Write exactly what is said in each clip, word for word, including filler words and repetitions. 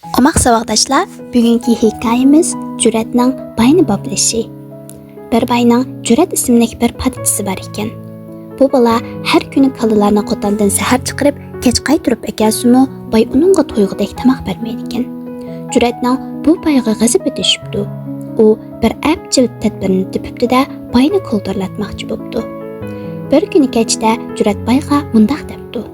ئوماق ساۋاقداشلار، بۈگۈنكى ھېكايىمىز جۈرئەتنىڭ باينى باپلىشى. بىر باينىڭ جۈرئەت ئىسىملىك بىر پادىچىسى بار ئىكەن. بۇ بالا ھەر كۈنى كالىلارنى قوتاندىن سەھەر چىقىرىپ، كەچ قايتۇرۇپ ئەكەلسىمۇ، باي ئۇنىڭغا تويغۇدەك تاماق بەرمەيدىكەن. جۈرئەتنىڭ بۇ بايغا غەزىپى تېشىپتۇ. ئۇ بىر ئەپچىل تەدبىرنى تېپىپتۇ-دە، باينى كولدۇرلاتماقچى بوپتۇ. بىر كۈنى كەچتە جۈرئەت بايغا مۇنداق دەپتۇ: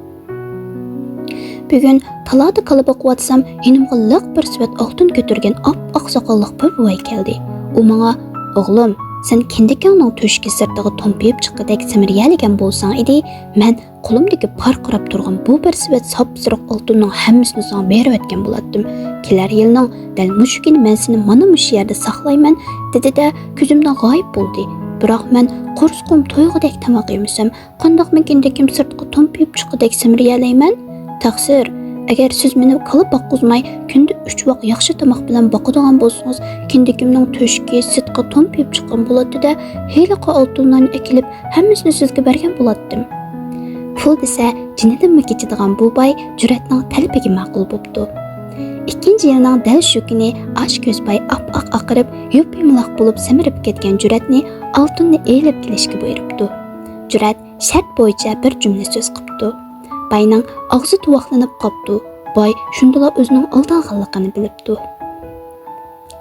بۈگۈن تالادا كالا باقىۋاتسام، يېنىمغا لىق بىر سېۋەت ئالتۇن كۆتۈرگەن ئاپئاق ساقاللىق بىر بوۋاي كەلدى. ئۇ ماڭا: «ئوغلۇم، سەن كىندىكىڭنىڭ تۆشۈكى سىرتىغا تومپىيىپ چىققۇدەك سىمىرىيەلىگەن بولساڭ ئىدى، مەن قولۇمدىكى پارقىراپ تۇرغان بۇ بىر سېۋەت ساپسېرىق ئالتۇننىڭ ھەممىسىنى ساڭا بېرىۋەتكەن بولاتتىم. كېلەر يىلنىڭ دەل مۇشۇ كۈنى مەن سېنى مانا مۇشۇ يەردە ساقلايمەن» دېدى-دە، كۆزۈمدىن غايىب بولدى. بىراق مەن قورسىقىم تويغۇدەك تاماق يېمىسەم، قانداقمۇ كىندىكىم سىرتقا تومپىيىپ چىققۇدەك سىمىرىيەلەيمەن؟ تەقسىر، ئەگەر سىز مېنى كالا باققۇزماي، كۈندە ئۈچ ۋاق ياخشى تاماق بىلەن باقىدىغان بولسىڭىز، كىندىكىمنىڭ تۆشۈكى سىرتقا تومپىيىپ چىققان بولاتتى-دە، ھېلىقى ئالتۇنلارنى ئەكېلىپ، ھەممىسىنى سىزگە بەرگەن بولاتتىم. پۇل دېسە، جېنىدىنمۇ كېچىدىغان بۇ باي جۈرئەتنىڭ تەلىپىگە ماقۇل بوپتۇ. ئىككىنچى يىلنىڭ دەل شۇ كۈنى ئاچ كۆز باي ئاپئاق ئاقىرىپ، يۇپيۇمىلاق بولۇپ سەمرىپ كەتكەن جۈرئەتنى ئالتۇننى ئېلىپ كېلىشكە بۇيرۇپتۇ. جۈرئەت شەرت بويىچە بىر جۈملە سۆز قىپتۇ. باينىڭ ئاغزى تۇۋاقلىنىپ قاپتۇ. باي شۇندىلا ئۆزىنىڭ ئالدانغانلىقىنى بىلىپتۇ.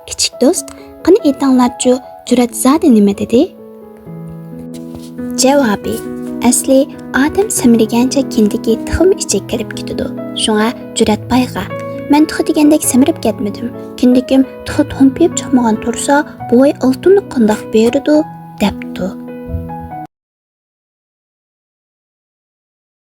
كىچىك دوست، قېنى ئېيتىڭلارچۇ، جۈرئەت زادى نېمە دېدى؟ جاۋابى: ئەسلى ئادەم سەمرىگەنچە كىندىكى تېخىمۇ ئىچىگە كىرىپ كېتىدۇ. شۇڭا جۈرئەت بايغا: «مەن تېخى دېگەندەك سەمرىپ كەتمىدىم. كىندىكىم تېخى تومپىيىپ چىقمىغان تۇرسا، بوۋاي ئالتۇننى قانداق بېرىدۇ؟» دەپتۇ.